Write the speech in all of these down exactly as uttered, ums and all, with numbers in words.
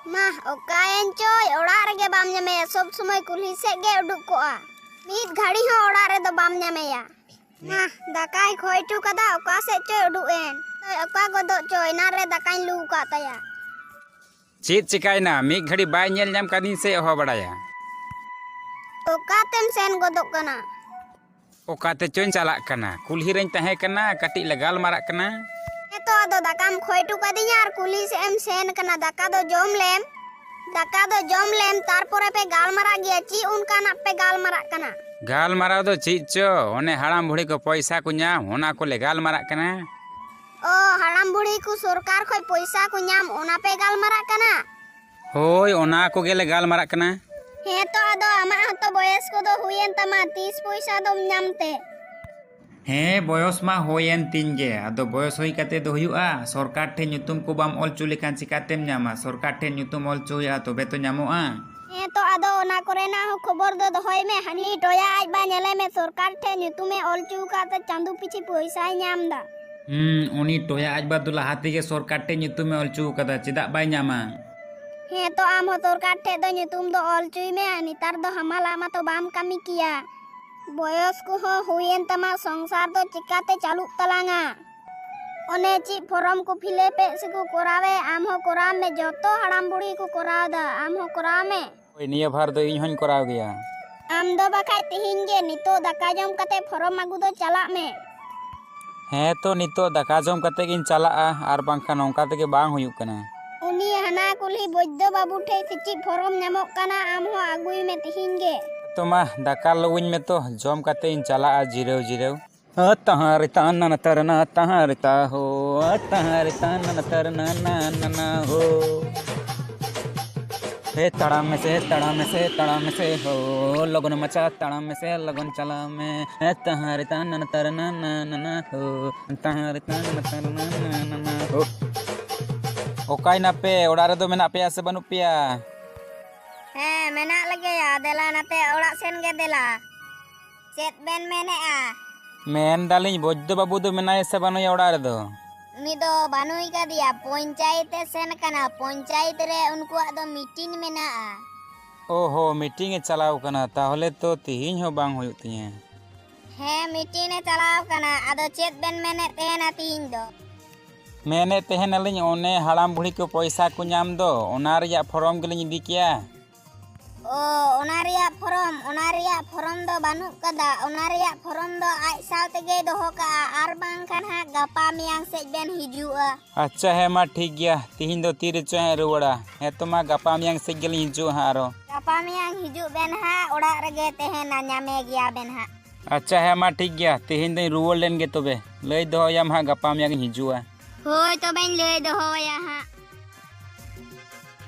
ᱢᱟ, ᱚᱠᱟᱭᱮᱱ ᱪᱚᱭ, ᱚᱲᱟᱜ ᱨᱮᱜᱮ ᱵᱟᱢ ᱧᱟᱢᱮᱭᱟ, ᱥᱚᱵ ᱥᱚᱢᱚᱭ ᱠᱩᱞᱦᱤ ᱥᱮᱫ ᱜᱮ ᱩᱰᱩᱠ ᱠᱚᱜᱼᱟ᱾ ᱢᱤᱫ ᱜᱷᱟᱹᱲᱤ ᱦᱚᱸ ᱚᱲᱟᱜ ᱨᱮᱫᱚ ᱵᱟᱢ ᱧᱟᱢᱮᱭᱟ᱾ ᱢᱟ, ᱫᱟᱠᱟᱭ ᱠᱷᱚᱭ ᱦᱚᱴᱚ ᱠᱟᱫᱟ, ᱚᱠᱟ ᱥᱮᱫ ᱪᱚᱭ ᱩᱰᱩᱠ ᱮᱱ᱾ ᱚᱠᱟ ᱜᱚᱫᱚᱜ ᱪᱚ, ᱮᱱᱟᱱ ᱨᱮ ᱫᱟᱠᱟᱧ ᱞᱩ ᱟᱠᱟᱫ ᱛᱟᱭᱟ᱾ ᱪᱮᱫ ᱪᱤᱠᱟᱹᱭᱮᱱᱟ? ᱢᱤᱫ ᱜᱷᱟᱹᱲᱤ ᱵᱟᱭ ᱧᱮᱞ ᱧᱟᱢ ᱠᱟᱫᱤᱧ ᱥᱮ ᱚᱦᱚ ᱵᱟᱲᱟᱭᱟ᱾ ᱚᱠᱟᱛᱮᱢ ᱥᱮᱱ ᱜᱚᱫᱚᱜ ᱠᱟᱱᱟ? ᱚᱠᱟᱛᱮ ᱪᱚᱧ ᱪᱟᱞᱟᱜ ᱠᱟᱱᱟ, ᱠᱩᱞᱦᱤ ᱨᱮᱧ ᱛᱟᱦᱮᱸ ᱠᱟᱱᱟ, ᱠᱟᱹᱴᱤᱡ ᱞᱮ ᱜᱟᱞᱢᱟᱨᱟᱜ ᱠᱟᱱᱟ᱾ ᱦᱮᱸᱛᱚ, ᱟᱫᱚ ᱫᱟᱠᱟᱢ ᱠᱷᱚᱭ ᱦᱚᱴᱚ ᱠᱟᱫᱤᱧᱟ ᱟᱨ ᱠᱩᱞᱦᱤ ᱥᱮᱫ ᱮᱢ ᱥᱮᱱ ᱠᱟᱱᱟ᱾ ᱫᱟᱠᱟ ᱫᱚ ᱡᱚᱢ ᱞᱮᱢ, ᱫᱟᱠᱟ ᱫᱚ ᱡᱚᱢ ᱞᱮᱢ, ᱛᱟᱨᱯᱚᱨᱮ ᱯᱮ ᱜᱟᱞᱢᱟᱨᱟᱜ ᱜᱮᱭᱟ᱾ ᱪᱮᱫ ᱚᱱᱠᱟᱱᱟᱜ ᱯᱮ ᱜᱟᱞᱢᱟᱨᱟᱜ ᱠᱟᱱᱟ? ᱜᱟᱞᱢᱟᱨᱟᱣ ᱫᱚ ᱪᱮᱫ ᱪᱚ, ᱚᱱᱮ ᱦᱟᱲᱟᱢ ᱵᱩᱲᱦᱤ ᱠᱚ ᱯᱚᱭᱥᱟ ᱠᱚ ᱧᱟᱢ, ᱚᱱᱟ ᱠᱚᱞᱮ ᱜᱟᱞᱢᱟᱨᱟᱜ ᱠᱟᱱᱟ᱾ ᱚ, ᱦᱟᱲᱟᱢ ᱵᱩᱲᱦᱤ ᱠᱚ ᱥᱚᱨᱠᱟᱨ ᱠᱷᱚᱡ ᱯᱚᱭᱥᱟ ᱠᱚ ᱧᱟᱢ, ᱚᱱᱟ ᱯᱮ ᱜᱟᱞᱢᱟᱨᱟᱜ ᱠᱟᱱᱟ? ᱦᱳᱭ, ᱚᱱᱟ ᱠᱚᱜᱮ ᱞᱮ ᱜᱟᱞᱢᱟᱨᱟᱜ ᱠᱟᱱᱟ᱾ ᱦᱮᱸ ᱛᱚ, ᱟᱫᱚ ᱟᱢᱟᱜ ᱦᱚᱸᱛᱚ ᱵᱚᱭᱮᱥ ᱠᱚᱫᱚ ᱦᱩᱭᱮᱱ ᱛᱟᱢᱟ, ᱛᱤᱥ ᱯᱚᱭᱥᱟ ᱫᱚᱢ ᱧᱟᱢ ᱛᱮ? ᱦᱮᱸ, ᱵᱚᱭᱚᱥ ᱢᱟ ᱦᱩᱭᱮᱱ ᱛᱤᱧ ᱜᱮ, ᱟᱫᱚ ᱵᱚᱭᱚᱥ ᱦᱩᱭ ᱠᱟᱛᱮ ᱫᱚ ᱦᱩᱭᱩᱜᱼᱟ? ᱥᱚᱨᱠᱟᱨ ᱴᱷᱮᱱ ᱧᱩᱛᱩᱢ ᱠᱚ ᱵᱟᱢ ᱚᱞ ᱦᱚᱪᱚ ᱞᱮᱠᱷᱟᱱ ᱪᱤᱠᱟᱛᱮᱢ ᱧᱟᱢᱟ? ᱥᱚᱨᱠᱟᱨ ᱴᱷᱮᱱ ᱧᱩᱛᱩᱢ ᱚᱞ ᱦᱚᱪᱚ ᱦᱩᱭᱩᱜᱼᱟ, ᱛᱚᱵᱮ ᱛᱚ ᱧᱟᱢᱚᱜᱼᱟ᱾ ᱦᱮᱸ ᱛᱚ, ᱟᱫᱚ ᱚᱱᱟ ᱠᱚᱨᱮᱱᱟᱜ ᱦᱚᱸ ᱠᱷᱚᱵᱚᱨ ᱫᱚ ᱫᱚᱦᱚᱭ ᱢᱮ᱾ ᱦᱟᱹᱱᱤ ᱴᱚᱭᱟ ᱟᱡ ᱵᱟ ᱧᱮᱞᱮ ᱢᱮ, ᱥᱚᱨᱠᱟᱨ ᱴᱷᱮᱱ ᱧᱩᱛᱩᱢᱮ ᱚᱞ ᱦᱚᱪᱚ ᱟᱠᱟᱫ ᱛᱮ ᱪᱟᱸᱫᱳ ᱯᱤᱪᱷᱤ ᱯᱚᱭᱥᱟᱭ ᱧᱟᱢ ᱮᱫᱟ᱾ ᱦᱩᱸ, ᱩᱱᱤ ᱴᱚᱭᱟ ᱟᱡ ᱵᱟ ᱫᱚ ᱞᱟᱦᱟ ᱛᱮᱜᱮ ᱥᱚᱨᱠᱟᱨ ᱴᱷᱮᱱ ᱧᱩᱛᱩᱢᱮ ᱚᱞ ᱦᱚᱪᱚ ᱟᱠᱟᱫᱟ, ᱪᱮᱫᱟᱜ ᱵᱟᱭ ᱧᱟᱢᱟ? ᱦᱮᱸ ᱛᱚ, ᱟᱢ ᱦᱚᱸ ᱥᱚᱨᱠᱟᱨ ᱴᱷᱮᱱ ᱫᱚ ᱧᱩᱛᱩᱢ ᱫᱚ ᱚᱞ ᱦᱚᱪᱚᱭ ᱢᱮ᱾ ᱱᱮᱛᱟᱨ ᱫᱚ ᱦᱟᱢᱟᱞᱟᱜ ᱢᱟᱛᱚ ᱵᱟᱢ ᱠᱟᱹᱢᱤ ᱠᱮᱭᱟ, ᱵᱚᱭᱚᱥ ᱠᱚᱦᱚᱸ ᱦᱩᱭᱮᱱ ᱛᱟᱢᱟ, ᱥᱚᱝᱥᱟᱨ ᱫᱚ ᱪᱤᱠᱟᱛᱮ ᱪᱟᱹᱞᱩᱜ ᱛᱟᱞᱟᱝᱟ? ᱚᱱᱮ ᱪᱮᱫ ᱯᱷᱚᱨᱚᱢ ᱠᱚ ᱯᱷᱤᱞᱟᱯᱮᱫ ᱥᱮᱠᱚ ᱠᱚᱨᱟᱣᱮᱫ, ᱟᱢ ᱦᱚᱸ ᱠᱚᱨᱟᱣ ᱢᱮ᱾ ᱡᱚᱛᱚ ᱦᱟᱲᱟᱢ ᱵᱩᱲᱦᱤ ᱠᱚ ᱠᱚᱨᱟᱣ ᱮᱫᱟ, ᱟᱢ ᱦᱚᱸ ᱠᱚᱨᱟᱣ ᱢᱮ᱾ ᱦᱳᱭ, ᱱᱤᱭᱟᱹ ᱵᱷᱟᱨ ᱫᱚ ᱤᱧ ᱦᱚᱸᱧ ᱠᱚᱨᱟᱣ ᱜᱮᱭᱟ᱾ ᱟᱢ ᱫᱚ ᱵᱟᱠᱷᱟᱡ ᱛᱤᱦᱤᱧ ᱜᱮ ᱱᱤᱛᱚᱜ ᱫᱟᱠᱟ ᱡᱚᱢ ᱠᱟᱛᱮ ᱯᱷᱚᱨᱚᱢ ᱟᱹᱜᱩ ᱫᱚ ᱪᱟᱞᱟᱜ ᱢᱮ᱾ ᱦᱮᱸ ᱛᱚ, ᱱᱤᱛᱚᱜ ᱫᱟᱠᱟ ᱡᱚᱢ ᱠᱟᱛᱮ ᱜᱤᱧ ᱪᱟᱞᱟᱜᱼᱟ, ᱟᱨ ᱵᱟᱝᱠᱷᱟᱱ ᱱᱚᱝᱠᱟ ᱛᱮᱜᱮ ᱵᱟᱝ ᱦᱩᱭᱩᱜ ᱠᱟᱱᱟ᱾ ᱩᱱᱤ ᱦᱟᱱᱟ ᱠᱩᱞᱦᱤ ᱵᱳᱭᱫᱽᱫᱚ ᱵᱟᱹᱵᱩ ᱴᱷᱮᱡ ᱥᱮ ᱪᱮᱫ ᱯᱷᱚᱨᱚᱢ ᱧᱟᱢᱚᱜ ᱠᱟᱱᱟ, ᱟᱢ ᱦᱚᱸ ᱟᱹᱜᱩᱭ ᱢᱮ ᱛᱤᱦᱤᱧ ᱜᱮ᱾ ᱛᱚ ᱢᱟ, ᱫᱟᱠᱟ ᱞᱚᱣᱟᱹᱧ ᱢᱮ ᱛᱚ, ᱡᱚᱢ ᱠᱟᱛᱮ ᱤᱧ ᱪᱟᱞᱟᱜᱼᱟ ᱡᱤᱨᱟᱹᱣ ᱡᱤᱨᱟᱹᱣ᱾ ᱟ ᱛᱟᱦᱟᱨ ᱛᱟᱱᱟᱱ ᱛᱟᱨᱱᱟ ᱛᱟᱦᱟᱨ ᱛᱟ ᱦᱳ, ᱟ ᱛᱟᱦᱟᱨ ᱛᱟᱱᱟᱱ ᱛᱟᱨᱱᱟ ᱱᱟ ᱱᱟ ᱱᱟ ᱦᱳ᱾ ᱦᱮ ᱛᱟᱲᱟᱢ ᱢᱮᱥᱮ, ᱛᱟᱲᱟᱢ ᱢᱮᱥᱮ, ᱛᱟᱲᱟᱢ ᱢᱮᱥᱮ ᱦᱳ, ᱞᱚᱜᱚᱱ ᱢᱟᱪᱷᱟ ᱛᱟᱲᱟᱢ ᱢᱮᱥᱮ, ᱞᱚᱜᱚᱱ ᱪᱟᱞᱟᱣ ᱢᱮ᱾ ᱦᱮ ᱛᱟᱦᱟᱨ ᱛᱟᱱᱟᱱ ᱛᱟᱨᱱᱟ ᱱᱟ ᱱᱟ ᱱᱟ ᱦᱳ, ᱛᱟᱦᱟᱨ ᱛᱟᱱᱟᱱ ᱛᱟᱨᱱᱟ ᱱᱟ ᱱᱟ ᱱᱟ ᱦᱳ᱾ ᱚᱠᱟᱭ ᱱᱟᱯᱮ? ᱚᱲᱟᱜ ᱨᱮᱫᱚ ᱢᱮᱱᱟᱜ ᱯᱮᱭᱟ ᱥᱮ ᱵᱟᱹᱱᱩᱜ ᱯᱮᱭᱟ? ᱦᱮᱸ, ᱢᱮᱱᱟᱜ ᱞᱮᱜᱮᱭᱟ᱾ ᱫᱮᱞᱟ ᱱᱟᱛᱮ ᱚᱲᱟᱜ ᱥᱮᱱ ᱜᱮ ᱫᱮᱞᱟ᱾ ᱪᱮᱫ ᱵᱮᱱ ᱢᱮᱱᱮᱜᱼᱟ? ᱢᱮᱱ ᱫᱟᱞᱤᱧ, ᱵᱳᱭᱫᱽᱫᱚ ᱵᱟᱹᱵᱩ ᱫᱚ ᱢᱮᱱᱟᱭᱟ ᱥᱮ ᱵᱟᱹᱱᱩᱭᱟ ᱚᱲᱟᱜ ᱨᱮᱫᱚ? ᱩᱱᱤ ᱫᱚ ᱵᱟᱹᱱᱩᱭ ᱠᱟᱫᱮᱭᱟ, ᱯᱚᱧᱪᱟᱭᱮᱛ ᱮ ᱥᱮᱱ ᱠᱟᱱᱟ᱾ ᱯᱚᱧᱪᱟᱭᱮᱛ ᱨᱮ ᱩᱱᱠᱩᱣᱟᱜ ᱫᱚ ᱢᱤᱴᱤᱝ ᱢᱮᱱᱟᱜᱼᱟ᱾ ᱳᱦᱳ, ᱢᱤᱴᱤᱝ ᱮ ᱪᱟᱞᱟᱣ ᱠᱟᱱᱟ, ᱛᱟᱦᱚᱞᱮ ᱛᱚ ᱛᱤᱦᱤᱧ ᱦᱚᱸ ᱵᱟᱝ ᱦᱩᱭᱩᱜ ᱛᱤᱧᱟᱹ᱾ ᱦᱮᱸ, ᱢᱤᱴᱤᱝ ᱮ ᱪᱟᱞᱟᱣ ᱠᱟᱱᱟ᱾ ᱟᱫᱚ ᱪᱮᱫ ᱵᱮᱱ ᱢᱮᱱᱮᱫ ᱛᱟᱦᱮᱱᱟ ᱛᱤᱦᱤᱧ ᱫᱚ? ᱢᱮᱱᱮᱫ ᱛᱟᱦᱮᱱᱟᱞᱤᱧ, ᱚᱱᱮ ᱦᱟᱲᱟᱢ ᱵᱩᱲᱦᱤ ᱠᱚ ᱯᱚᱭᱥᱟ ᱠᱚ ᱧᱟᱢ ᱫᱚ, ᱚᱱᱟ ᱨᱮᱭᱟᱜ ᱯᱷᱚᱨᱚᱢ ᱜᱮᱞᱤᱧ ᱤᱫᱤ ᱠᱮᱭᱟ᱾ ᱚ, ᱚᱱᱟ ᱨᱮᱭᱟᱜ ᱯᱷᱚᱨᱚᱢ, ᱚᱱᱟ ᱨᱮᱭᱟᱜ ᱯᱷᱚᱨᱚᱢ ᱫᱚ ᱵᱟᱹᱱᱩᱜ ᱠᱟᱫᱟ᱾ ᱚᱱᱟ ᱨᱮᱭᱟᱜ ᱯᱷᱚᱨᱚᱢ ᱫᱚ ᱟᱡ ᱥᱟᱶ ᱛᱮᱜᱮᱭ ᱫᱚᱦᱚ ᱠᱟᱜᱼᱟ, ᱟᱨ ᱵᱟᱝᱠᱷᱟᱱ ᱦᱟᱸᱜ ᱜᱟᱯᱟ ᱢᱮᱭᱟᱝ ᱥᱮᱫ ᱵᱮᱱ ᱦᱤᱡᱩᱜᱼᱟ᱾ ᱟᱪᱪᱷᱟ, ᱦᱮᱸ ᱢᱟ ᱴᱷᱤᱠ ᱜᱮᱭᱟ, ᱛᱤᱦᱤᱧ ᱫᱚ ᱛᱤ ᱨᱮᱪᱚ ᱦᱟᱸᱜ ᱨᱩᱣᱟᱹᱲᱟ᱾ ᱦᱮᱸ ᱛᱚ ᱢᱟ, ᱜᱟᱯᱟ ᱢᱮᱭᱟᱝ ᱥᱮᱫ ᱜᱮᱞᱤᱧ ᱦᱤᱡᱩᱜᱼᱟ ᱦᱟᱸᱜ ᱟᱨᱚ᱾ ᱜᱟᱯᱟ ᱢᱮᱭᱟᱝ ᱦᱤᱡᱩᱜ ᱵᱮᱱ ᱦᱟᱸᱜ, ᱚᱲᱟᱜ ᱨᱮᱜᱮ ᱛᱟᱦᱮᱱᱟ, ᱧᱟᱢᱮ ᱜᱮᱭᱟ ᱵᱮᱱ ᱦᱟᱸᱜ᱾ ᱟᱪᱪᱷᱟ, ᱦᱮᱸ ᱢᱟ ᱴᱷᱤᱠ ᱜᱮᱭᱟ, ᱛᱤᱦᱤᱧ ᱫᱚᱧ ᱨᱩᱣᱟᱹᱲ ᱞᱮᱱ ᱜᱮ ᱛᱚᱵᱮ᱾ ᱞᱟᱹᱭ ᱫᱚᱦᱚᱭᱟᱢ ᱦᱟᱸᱜ, ᱜᱟᱯᱟ ᱢᱮᱭᱟᱝ ᱤᱧ ᱦᱤᱡᱩᱜᱼᱟ᱾ ᱦᱳᱭ, ᱛᱚᱵᱮᱧ ᱞᱟᱹᱭ ᱫᱚᱦᱚᱣᱟᱭᱟ ᱦᱟᱸᱜ᱾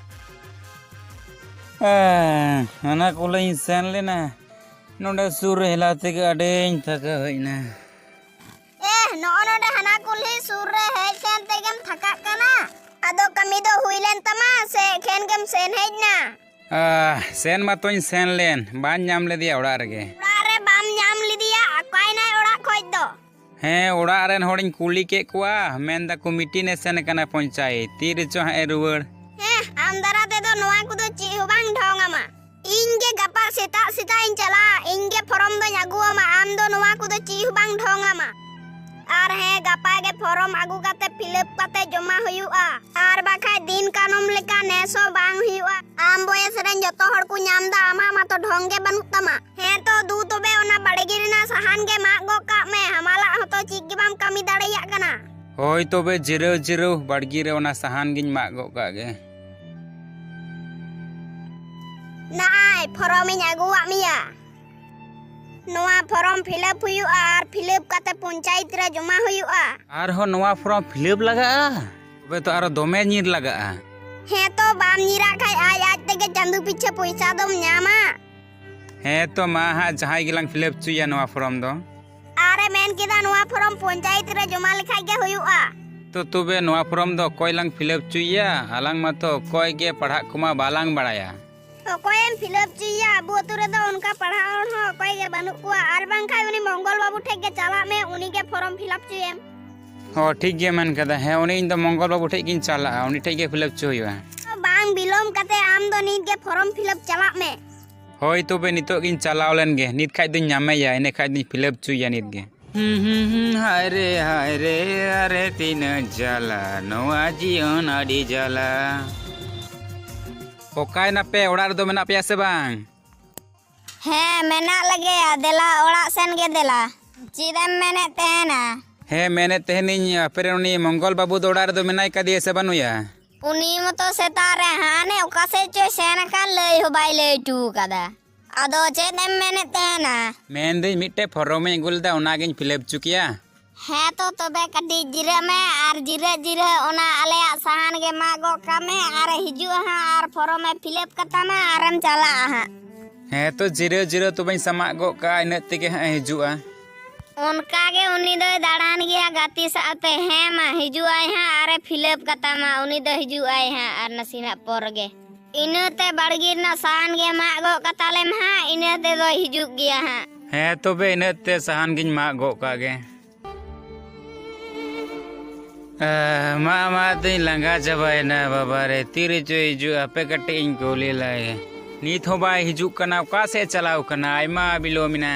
ᱮᱸ, ᱦᱟᱱᱟ ᱠᱩᱞᱦᱤᱧ ᱥᱮᱱ ᱞᱮᱱᱟ, ᱱᱚᱰᱮ ᱥᱩᱨ ᱨᱮ ᱦᱮᱞᱟᱣ ᱛᱮᱜᱮ ᱟᱹᱰᱤᱧ ᱛᱷᱟᱠᱟ ᱦᱮᱡ ᱮᱱᱟ᱾ ᱮᱦ, ᱱᱚᱜᱼᱚ ᱱᱚᱰᱮ ᱦᱟᱱᱟ ᱠᱩᱞᱦᱤ ᱥᱩᱨ ᱨᱮ ᱦᱮᱡ ᱥᱮᱱ ᱛᱮᱜᱮᱢ ᱛᱷᱟᱠᱟᱜ ᱠᱟᱱᱟ? ᱟᱫᱚ ᱠᱟᱹᱢᱤ ᱫᱚ ᱦᱩᱭ ᱞᱮᱱ ᱛᱟᱢᱟ ᱥᱮ ᱮᱠᱷᱮᱱ ᱜᱮᱢ ᱥᱮᱱ ᱦᱮᱡ ᱮᱱᱟ? ᱟᱦ, ᱥᱮᱱ ᱢᱟᱛᱚᱧ ᱥᱮᱱ ᱞᱮᱱ, ᱵᱟᱹᱧ ᱧᱟᱢ ᱞᱮᱫᱮᱭᱟ ᱚᱲᱟᱜ ᱨᱮᱜᱮ᱾ ᱚᱲᱟᱜ ᱨᱮ ᱵᱟᱢ ᱧᱟᱢ ᱞᱮᱫᱮᱭᱟ? ᱚᱠᱟᱭᱮᱱᱟᱭ ᱚᱲᱟᱜ ᱠᱷᱚᱡ ᱫᱚ? ᱦᱮᱸ, ᱚᱲᱟᱜ ᱨᱮᱱ ᱦᱚᱲᱤᱧ ᱠᱩᱞᱤ ᱠᱮᱫ ᱠᱚᱣᱟ, ᱢᱮᱱ ᱫᱟᱠᱚ ᱢᱤᱴᱤᱝ ᱮ ᱥᱮᱱ ᱠᱟᱱᱟ ᱯᱚᱧᱪᱟᱭᱮᱛ, ᱛᱤ ᱨᱮᱪᱚ ᱦᱟᱸᱜ ᱮ ᱨᱩᱣᱟᱹᱲ᱾ ᱦᱮᱸ, ᱟᱢ ᱫᱟᱨᱟ ᱛᱮᱫᱚ ᱱᱚᱣᱟ ᱠᱚᱫᱚ ᱪᱮᱫ ᱦᱚᱸ ᱵᱟᱝ ᱰᱷᱚᱝ ᱟᱢᱟ᱾ ᱤᱧ ᱜᱮ ᱜᱟᱯᱟ ᱥᱮᱛᱟᱜ ᱥᱮᱛᱟᱜ ᱤᱧ ᱪᱟᱞᱟᱜᱼᱟ, ᱤᱧ ᱜᱮ ᱯᱷᱚᱨᱚᱢ ᱫᱚᱧ ᱟᱹᱜᱩ ᱟᱢᱟ, ᱟᱢ ᱫᱚ ᱱᱚᱣᱟ ᱠᱚᱫᱚ ᱪᱮᱫ ᱦᱚᱸ ᱵᱟᱝ ᱰᱷᱚᱝ ᱟᱢᱟ᱾ ᱟᱨ ᱦᱮᱸ, ᱜᱟᱯᱟ ᱜᱮ ᱯᱷᱚᱨᱚᱢ ᱟᱹᱜᱩ ᱠᱟᱛᱮ ᱯᱷᱤᱞᱟᱯ ᱠᱟᱛᱮ ᱡᱚᱢᱟ ᱦᱩᱭᱩᱜᱼᱟ, ᱟᱨ ᱵᱟᱠᱷᱟᱡ ᱫᱤᱱ ᱠᱟᱞᱚᱢ ᱞᱮᱠᱟ ᱱᱮᱥ ᱦᱚᱸ ᱵᱟᱝ ᱦᱩᱭᱩᱜᱼᱟ᱾ ᱟᱢ ᱵᱚᱭᱮᱥ ᱨᱮᱱ ᱡᱚᱛᱚ ᱦᱚᱲ ᱠᱚ ᱧᱟᱢ ᱫᱟ, ᱟᱢᱟᱜ ᱢᱟᱛᱚ ᱰᱷᱚᱝ ᱜᱮ ᱵᱟᱹᱱᱩᱜ ᱛᱟᱢᱟ᱾ ᱦᱮᱸ ᱛᱚ ᱫᱩ, ᱛᱚᱵᱮ ᱚᱱᱟ ᱵᱟᱲᱜᱮ ᱨᱮᱱᱟᱜ ᱥᱟᱦᱟᱱ ᱜᱮ ᱢᱟᱜ ᱜᱚᱜ ᱠᱟᱜ ᱢᱮ, ᱦᱟᱢᱟᱞᱟᱜ ᱦᱚᱸᱛᱚ ᱪᱮᱫ ᱜᱮ ᱵᱟᱢ ᱠᱟᱹᱢᱤ ᱫᱟᱲᱮᱭᱟᱜ ᱠᱟᱱᱟ᱾ ᱦᱳᱭ ᱛᱚᱵᱮ, ᱡᱤᱨᱟᱹᱣ ᱡᱤᱨᱟᱹᱣ ᱵᱟᱲᱜᱮ ᱨᱮ ᱚᱱᱟ ᱥᱟᱦᱟᱱ ᱜᱤᱧ ᱢᱟᱜ ᱜᱚᱜ ᱠᱟᱜ ᱜᱮ᱾ ᱱᱟᱜᱼᱟᱭ, ᱯᱷᱚᱨᱚᱢᱤᱧ ᱟᱹᱜᱩᱣᱟᱜ ᱢᱮᱭᱟ᱾ ᱱᱚᱣᱟ ᱯᱷᱚᱨᱚᱢ ᱯᱷᱤᱞᱟᱯ ᱦᱩᱭᱩᱜᱼᱟ ᱟᱨ ᱯᱷᱤᱞᱟᱯ ᱠᱟᱛᱮ ᱯᱚᱧᱪᱟᱭᱮᱛ ᱨᱮ ᱡᱚᱢᱟ ᱦᱩᱭᱩᱜᱼᱟ᱾ ᱟᱨᱦᱚᱸ ᱱᱚᱣᱟ ᱯᱷᱚᱨᱚᱢ ᱯᱷᱤᱞᱟᱯ ᱞᱟᱜᱟᱜᱼᱟ? ᱛᱚᱵᱮ ᱛᱚ ᱟᱨᱚ ᱫᱚᱢᱮ ᱧᱤᱨ ᱞᱟᱜᱟᱜᱼᱟ᱾ ᱦᱮᱸ ᱛᱚ, ᱵᱟᱢ ᱧᱤᱨᱟᱜ ᱠᱷᱟᱡ ᱟᱡ ᱟᱡ ᱛᱮᱜᱮ ᱪᱟᱸᱫᱚ ᱯᱤᱪᱷᱟᱹ ᱯᱚᱭᱥᱟ ᱫᱚᱢ ᱧᱟᱢᱟ᱾ ᱦᱮᱸ ᱛᱚ, ᱢᱟ ᱦᱟᱸᱜ ᱡᱟᱦᱟᱸᱭ ᱜᱮᱞᱟᱝ ᱯᱷᱤᱞᱟᱯ ᱦᱚᱪᱚᱭᱟ ᱱᱚᱣᱟ ᱯᱷᱚᱨᱚᱢ ᱫᱚ᱾ ᱟᱨᱮ ᱢᱮᱱ ᱠᱮᱫᱟ, ᱱᱚᱣᱟ ᱯᱷᱚᱨᱚᱢ ᱯᱚᱧᱪᱟᱭᱮᱛ ᱨᱮ ᱡᱚᱢᱟ ᱞᱮᱠᱷᱟᱡ ᱜᱮ ᱦᱩᱭᱩᱜᱼᱟ᱾ ᱛᱚ ᱛᱚᱵᱮ ᱱᱚᱣᱟ ᱯᱷᱚᱨᱚᱢ ᱫᱚ ᱚᱠᱚᱭ ᱞᱟᱝ ᱯᱷᱤᱞᱟᱯ ᱦᱚᱪᱚᱭᱮᱭᱟ? ᱟᱞᱟᱝ ᱢᱟᱛᱚ ᱚᱠᱚᱭ ᱜᱮ ᱯᱟᱲᱦᱟᱜ ᱠᱚᱢᱟ ᱵᱟᱞᱟᱝ ᱵᱟᱲᱟᱭᱟ᱾ ᱚᱠᱚᱭᱮᱢ ᱯᱷᱤᱞᱟᱯ ᱦᱚᱪᱚᱭᱮᱭᱟ? ᱟᱵᱚ ᱟᱹᱛᱩ ᱨᱮᱫᱚ ᱚᱱᱠᱟ ᱯᱟᱲᱦᱟᱜ ᱦᱚᱲ ᱦᱚᱸ ᱚᱠᱚᱭ ᱜᱮ ᱵᱟᱹᱱᱩᱜ ᱠᱚᱣᱟ᱾ ᱟᱨ ᱵᱟᱝᱠᱷᱟᱡ ᱩᱱᱤ ᱢᱚᱝᱜᱚᱞ ᱵᱟᱹᱵᱩ ᱴᱷᱮᱡ ᱜᱮ ᱪᱟᱞᱟᱜ ᱢᱮ, ᱩᱱᱤ ᱜᱮ ᱯᱷᱚᱨᱚᱢ ᱯᱷᱤᱞᱟᱯ ᱦᱚᱪᱚᱭᱮᱢ᱾ ᱚ, ᱴᱷᱤᱠ ᱜᱮ ᱢᱮᱱ ᱠᱟᱫᱟ᱾ ᱦᱮᱸ, ᱩᱱᱤ, ᱤᱧ ᱫᱚ ᱢᱚᱝᱜᱚᱞ ᱵᱟᱹᱵᱩ ᱴᱷᱮᱡ ᱜᱤᱧ ᱪᱟᱞᱟᱜᱼᱟ, ᱩᱱᱤ ᱴᱷᱮᱡ ᱜᱮ ᱯᱷᱤᱞᱟᱯ ᱦᱚᱪᱚ ᱦᱩᱭᱩᱜᱼᱟ᱾ ᱵᱟᱝ ᱵᱤᱞᱚᱢ ᱠᱟᱛᱮ ᱟᱢ ᱫᱚ ᱱᱤᱛ ᱜᱮ ᱯᱷᱚᱨᱚᱢ ᱯᱷᱤᱞᱟᱯ ᱪᱟᱞᱟᱜ ᱢᱮ᱾ ᱦᱳᱭ, ᱛᱚᱵᱮ ᱱᱤᱛᱚᱜ ᱜᱤᱧ ᱪᱟᱞᱟᱣ ᱞᱮᱱ ᱜᱮ, ᱱᱤᱛ ᱠᱷᱟᱡ ᱫᱚᱧ ᱧᱟᱢᱮᱭᱟ, ᱤᱱᱟᱹ ᱠᱷᱟᱡ ᱫᱚᱧ ᱯᱷᱤᱞᱟᱯ ᱦᱚᱪᱚᱭᱟ ᱱᱤᱛ ᱜᱮ᱾ ᱦᱩᱸ, ᱦᱩᱸ, ᱦᱩᱸ, ᱦᱟᱭ ᱨᱮ, ᱦᱟᱭ ᱨᱮ, ᱟᱨᱮ ᱛᱤᱱᱟᱹᱜ ᱡᱟᱞᱟ, ᱱᱚᱣᱟ ᱡᱤᱭᱚᱱ ᱟᱹᱰᱤ ᱡᱟᱞᱟ᱾ ᱚᱠᱟᱭ ᱱᱟᱯᱮ, ᱚᱲᱟᱜ ᱨᱮᱫᱚ ᱢᱮᱱᱟᱜ ᱯᱮᱭᱟ ᱥᱮ ᱵᱟᱝ? ᱦᱮᱸ, ᱢᱮᱱᱟᱜ ᱞᱮᱜᱮᱭᱟ, ᱫᱮᱞᱟ ᱚᱲᱟᱜ ᱥᱮᱱ ᱜᱮ ᱫᱮᱞᱟ᱾ ᱪᱮᱫ ᱮᱢ ᱢᱮᱱᱮᱫ ᱛᱟᱦᱮᱱᱟ? ᱦᱮᱸ, ᱢᱮᱱᱮᱫ ᱛᱟᱦᱮᱱᱤᱧ, ᱟᱯᱮ ᱨᱮᱱ ᱩᱱᱤ ᱢᱚᱝᱜᱚᱞ ᱵᱟᱹᱵᱩ ᱫᱚ ᱚᱲᱟᱜ ᱨᱮᱫᱚ ᱢᱮᱱᱟᱭ ᱠᱟᱫᱮᱭᱟ ᱥᱮ ᱵᱟᱹᱱᱩᱭᱟ? ᱩᱱᱤ ᱢᱚᱛᱚ ᱥᱮᱛᱟᱜ ᱨᱮ ᱦᱟᱱᱮ ᱚᱠᱟ ᱥᱮᱫ ᱪᱚᱭ ᱥᱮᱱ ᱟᱠᱟᱱ, ᱞᱟᱹᱭ ᱦᱚᱸ ᱵᱟᱭ ᱞᱟᱹᱭ ᱦᱚᱴᱚ ᱟᱠᱟᱫᱟ᱾ ᱟᱫᱚ ᱪᱮᱫ ᱮᱢ ᱢᱮᱱᱮᱫ ᱛᱟᱦᱮᱱᱟ? ᱢᱮᱱᱫᱟᱹᱧ ᱢᱤᱫᱴᱮᱡ ᱯᱷᱚᱨᱚᱢᱤᱧ ᱟᱹᱜᱩ ᱞᱮᱫᱟ, ᱚᱱᱟᱜᱤᱧ ᱯᱷᱤᱞᱟᱯ ᱦᱚᱪᱚ ᱠᱮᱭᱟ᱾ ᱦᱮᱸ ᱛᱚ, ᱛᱚᱵᱮ ᱠᱟᱹᱴᱤᱡ ᱡᱤᱨᱟᱹᱜ ᱢᱮ ᱟᱨ ᱡᱤᱨᱟᱹᱜ ᱡᱤᱨᱟᱹᱜ ᱚᱱᱟ ᱟᱞᱮᱭᱟᱜ ᱥᱟᱦᱟᱱ ᱜᱮ ᱢᱟᱜ ᱜᱚᱫ ᱠᱟᱜ ᱢᱮ ᱟᱨ ᱦᱤᱡᱩᱜᱼᱟ ᱦᱟᱸᱜ ᱟᱨ ᱯᱷᱚᱨᱚᱢᱮ ᱯᱷᱤᱞᱟᱯ ᱠᱟᱛᱟᱢᱟ ᱟᱨᱮᱢ ᱪᱟᱞᱟᱜᱼᱟ ᱦᱟᱸᱜ᱾ ᱦᱮᱸ ᱛᱚ, ᱡᱤᱨᱟᱹᱣ ᱡᱤᱨᱟᱹᱣ ᱛᱚᱵᱮᱧ ᱥᱟᱢᱟᱜ ᱜᱚᱫ ᱠᱟᱜᱼᱟ, ᱤᱱᱟᱹᱜ ᱛᱮᱜᱮ ᱦᱟᱸᱜ ᱮ ᱦᱤᱡᱩᱜᱼᱟ᱾ ᱚᱱᱠᱟ ᱜᱮ ᱩᱱᱤ ᱫᱚᱭ ᱫᱟᱬᱟᱱ ᱜᱮᱭᱟ ᱜᱟᱛᱮ ᱥᱟᱶᱛᱮ᱾ ᱦᱮᱸ ᱢᱟ, ᱦᱤᱡᱩᱜ ᱟᱭ ᱦᱟᱸᱜ ᱟᱨᱮ ᱯᱷᱤᱞᱟᱯ ᱠᱟᱛᱟᱢᱟ, ᱩᱱᱤ ᱫᱚ ᱦᱤᱡᱩᱜ ᱟᱭ ᱦᱟᱸᱜ ᱟᱨ ᱱᱟᱥᱮᱱᱟᱜ ᱯᱚᱨ ᱜᱮ᱾ ᱤᱱᱟᱹᱛᱮ ᱵᱟᱲᱜᱮ ᱨᱮᱱᱟᱜ ᱥᱟᱦᱟᱱ ᱜᱮ ᱢᱟᱜ ᱜᱚᱫ ᱠᱟᱛᱟᱞᱮᱢ ᱦᱟᱸᱜ, ᱤᱱᱟᱹ ᱛᱮᱫᱚᱭ ᱦᱤᱡᱩᱜ ᱜᱮᱭᱟ ᱦᱟᱸᱜ᱾ ᱦᱮᱸ ᱛᱚᱵᱮ, ᱤᱱᱟᱹ ᱛᱮ ᱥᱟᱦᱟᱱ ᱜᱤᱧ ᱢᱟᱜ ᱜᱚᱫ ᱠᱟᱜ ᱜᱮ᱾ ᱟᱦ, ᱢᱟ, ᱢᱟ, ᱛᱤᱧ ᱞᱟᱸᱜᱟ ᱪᱟᱵᱟᱭᱮᱱᱟ ᱵᱟᱵᱟ ᱨᱮ, ᱛᱤ ᱨᱮᱪᱚᱭ ᱦᱤᱡᱩᱜᱼᱟ, ᱦᱟᱯᱮ ᱠᱟᱹᱴᱤᱡ ᱤᱧ ᱠᱩᱞᱤ ᱞᱟᱭ᱾ ᱱᱤᱛ ᱦᱚᱸ ᱵᱟᱭ ᱦᱤᱡᱩᱜ ᱠᱟᱱᱟ, ᱚᱠᱟ ᱥᱮᱫ ᱮ ᱪᱟᱞᱟᱣ ᱠᱟᱱᱟ? ᱟᱭᱢᱟ ᱵᱤᱞᱚᱢ ᱮᱱᱟ᱾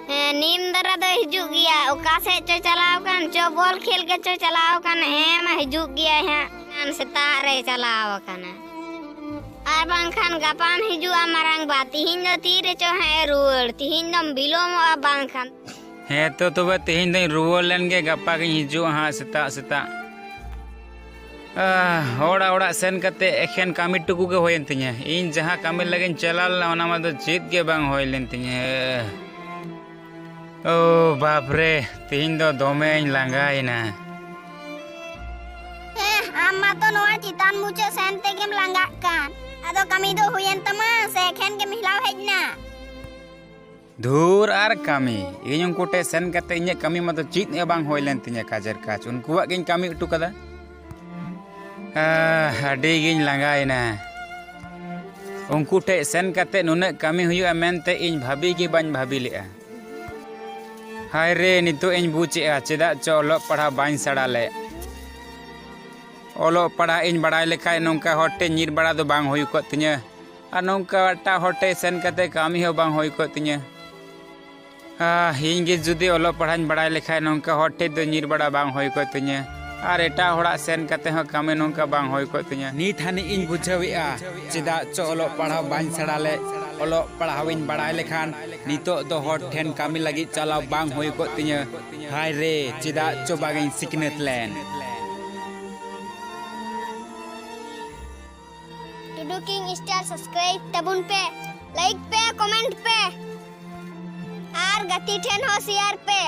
ᱦᱮᱸ, ᱱᱤᱢ ᱫᱟᱨᱟ ᱫᱚᱭ ᱦᱤᱡᱩᱜ ᱜᱮᱭᱟ, ᱚᱠᱟ ᱥᱮᱫ ᱪᱚᱭ ᱪᱟᱞᱟᱣ ᱠᱟᱱ ᱪᱚ, ᱵᱚᱞ ᱠᱷᱮᱞ ᱜᱮ ᱪᱚᱭ ᱪᱟᱞᱟᱣ ᱠᱟᱱ᱾ ᱦᱮᱸ ᱢᱟ, ᱦᱤᱡᱩᱜ ᱜᱮᱭᱟᱭ ᱦᱟᱸᱜ, ᱮᱱᱟᱱ ᱥᱮᱛᱟᱜ ᱨᱮᱭ ᱪᱟᱞᱟᱣ ᱟᱠᱟᱱᱟ᱾ ᱟᱨ ᱵᱟᱝᱠᱷᱟᱱ ᱜᱟᱯᱟᱢ ᱦᱤᱡᱩᱜᱼᱟ ᱢᱟᱨᱟᱝ ᱵᱟ, ᱛᱤᱦᱤᱧ ᱫᱚ ᱛᱤ ᱨᱮᱪᱚ ᱦᱟᱸᱜ ᱮ ᱨᱩᱣᱟᱹᱲ, ᱛᱤᱦᱤᱧ ᱫᱚᱢ ᱵᱤᱞᱚᱢᱚᱜᱼᱟ ᱵᱟᱝᱠᱷᱟᱱ᱾ ᱦᱮᱸ ᱛᱚ, ᱛᱚᱵᱮ ᱛᱮᱦᱮᱧ ᱫᱚᱧ ᱨᱩᱣᱟᱹᱲ ᱞᱮᱱ ᱜᱮ, ᱜᱟᱯᱟ ᱜᱤᱧ ᱦᱤᱡᱩᱜᱼᱟ ᱦᱟᱸᱜ ᱥᱮᱛᱟᱜ ᱥᱮᱛᱟᱜ᱾ ᱟᱦ, ᱦᱚᱲᱟᱜ ᱚᱲᱟᱜ ᱥᱮᱱ ᱠᱟᱛᱮ ᱮᱠᱷᱮᱱ ᱠᱟᱹᱢᱤ ᱴᱩᱠᱩ ᱜᱮ ᱦᱩᱭᱮᱱ ᱛᱤᱧᱟᱹ᱾ ᱤᱧ ᱡᱟᱦᱟᱸ ᱠᱟᱹᱢᱤ ᱞᱟᱹᱜᱤᱫ ᱤᱧ ᱪᱟᱞᱟᱣ ᱞᱮᱱᱟ, ᱚᱱᱟ ᱢᱟ ᱫᱚ ᱪᱮᱫ ᱜᱮ ᱵᱟᱝ ᱦᱩᱭ ᱞᱮᱱ ᱛᱤᱧᱟᱹ᱾ ᱳ ᱵᱟᱯ ᱨᱮ, ᱛᱮᱦᱮᱧ ᱫᱚ ᱫᱚᱢᱮᱧ ᱞᱟᱸᱜᱟᱭᱮᱱᱟ᱾ ᱦᱮᱸ, ᱟᱢ ᱢᱟᱛᱚ ᱱᱚᱣᱟ ᱪᱮᱛᱟᱱ ᱢᱩᱪᱟᱹᱫ ᱥᱮᱱ ᱛᱮᱜᱮᱢ ᱞᱟᱸᱜᱟᱜ ᱠᱟᱱ᱾ ᱟᱫᱚ ᱠᱟᱹᱢᱤ ᱫᱚ ᱦᱩᱭᱮᱱ ᱛᱟᱢᱟ ᱥᱮ ᱮᱠᱷᱮᱱ ᱜᱮᱢ ᱦᱮᱞᱟᱣ ᱦᱮᱡ ᱮᱱᱟ? ᱫᱷᱩᱨ ᱟᱨ ᱠᱟᱹᱢᱤ᱾ ᱤᱧ ᱩᱱᱠᱩ ᱴᱷᱮᱱ ᱥᱮᱱ ᱠᱟᱛᱮ ᱤᱧᱟᱹᱜ ᱠᱟᱹᱢᱤ ᱢᱟᱛᱚ ᱪᱮᱫ ᱦᱚᱸ ᱵᱟᱝ ᱦᱩᱭ ᱞᱮᱱ ᱛᱤᱧᱟᱹ, ᱠᱟᱡᱮᱨ ᱠᱟᱡᱽ᱾ ᱩᱱᱠᱩᱣᱟᱜ ᱜᱤᱧ ᱠᱟᱹᱢᱤ ᱦᱚᱴᱚ ᱠᱟᱫᱟ᱾ ᱟᱦ, ᱟᱹᱰᱤ ᱜᱤᱧ ᱞᱟᱸᱜᱟᱭᱮᱱᱟ᱾ ᱩᱱᱠᱩ ᱴᱷᱮᱱ ᱥᱮᱱ ᱠᱟᱛᱮ ᱱᱩᱱᱟᱹᱜ ᱠᱟᱹᱢᱤ ᱦᱩᱭᱩᱜᱼᱟ ᱢᱮᱱᱛᱮ ᱤᱧ ᱵᱷᱟᱹᱵᱤ ᱜᱮ ᱵᱟᱹᱧ ᱵᱷᱟᱹᱵᱤ ᱞᱮᱫᱼᱟ᱾ ᱦᱟᱭ ᱨᱮ, ᱱᱤᱛᱚᱜ ᱤᱧ ᱵᱩᱡᱽ ᱮᱜᱼᱟ ᱪᱮᱫᱟᱜ ᱪᱚ ᱚᱞᱚᱜ ᱯᱟᱲᱦᱟᱣ ᱵᱟᱹᱧ ᱥᱮᱬᱟ ᱞᱮᱫ᱾ ᱚᱞᱚᱜ ᱯᱟᱲᱦᱟᱜ ᱤᱧ ᱵᱟᱲᱟᱭ ᱞᱮᱠᱷᱟᱡ ᱱᱚᱝᱠᱟ ᱦᱚᱲ ᱴᱷᱮᱱ ᱧᱤᱨ ᱵᱟᱲᱟ ᱫᱚ ᱵᱟᱝ ᱦᱩᱭ ᱠᱚᱜ ᱛᱤᱧᱟᱹ᱾ ᱟᱨ ᱱᱚᱝᱠᱟ ᱮᱴᱟᱜ ᱦᱚᱲ ᱴᱷᱮᱱ ᱥᱮᱱ ᱠᱟᱛᱮ ᱠᱟᱹᱢᱤ ᱦᱚᱸ ᱵᱟᱝ ᱦᱩᱭ ᱠᱚᱜ ᱛᱤᱧᱟᱹ᱾ ᱟᱦ, ᱤᱧ ᱜᱮ ᱡᱩᱫᱤ ᱚᱞᱚᱜ ᱯᱟᱲᱦᱟᱜ ᱤᱧ ᱵᱟᱲᱟᱭ ᱞᱮᱠᱷᱟᱡ ᱱᱚᱝᱠᱟ ᱦᱚᱲ ᱴᱷᱮᱱ ᱫᱚ ᱧᱤᱨ ᱵᱟᱲᱟ ᱵᱟᱝ ᱦᱩᱭ ᱠᱚᱜ ᱛᱤᱧᱟᱹ᱾ ᱟᱨ ᱮᱴᱟᱜ ᱦᱚᱲᱟᱜ ᱥᱮᱱ ᱠᱟᱛᱮ ᱦᱚᱸ ᱠᱟᱹᱢᱤ ᱱᱚᱝᱠᱟ ᱵᱟᱝ ᱦᱩᱭ ᱠᱚᱜ ᱛᱤᱧᱟᱹ᱾ ᱱᱤᱛ ᱦᱟᱹᱱᱤᱡ ᱤᱧ ᱵᱩᱡᱷᱟᱹᱣᱮᱜᱼᱟ ᱪᱮᱫᱟᱜ ᱪᱚ ᱚᱞᱚᱜ ᱯᱟᱲᱦᱟᱣ ᱵᱟᱹᱧ ᱥᱮᱬᱟ ᱞᱮᱫ᱾ ᱚᱞᱚᱜ ᱯᱟᱲᱦᱟᱣ ᱤᱧ ᱵᱟᱲᱟᱭ ᱞᱮᱠᱷᱟᱱ ᱱᱤᱛᱚᱜ ᱫᱚ ᱦᱚᱲ ᱴᱷᱮᱱ ᱠᱟᱹᱢᱤ ᱞᱟᱹᱜᱤᱫ ᱪᱟᱞᱟᱣ ᱵᱟᱝ ᱦᱩᱭ ᱠᱚᱜ ᱛᱤᱧᱟᱹ᱾ ᱦᱟᱭ ᱨᱮ, ᱪᱮᱫᱟᱜ ᱪᱚ ᱵᱟᱝ ᱤᱧ ᱥᱤᱠᱷᱱᱟᱹᱛ ᱞᱮᱱ᱾ ᱴᱩᱰᱩ ᱠᱤᱝ ᱥᱴᱟᱨ ᱥᱟᱵᱥᱠᱨᱟᱭᱤᱵ ᱛᱟᱵᱚᱱ ᱯᱮ, ᱞᱟᱭᱤᱠ ᱯᱮ, ᱠᱚᱢᱮᱱᱴ ᱯᱮ ᱟᱨ ᱜᱟᱛᱮ ᱴᱷᱮᱱ ᱦᱚᱸ ᱥᱮᱭᱟᱨ ᱯᱮ᱾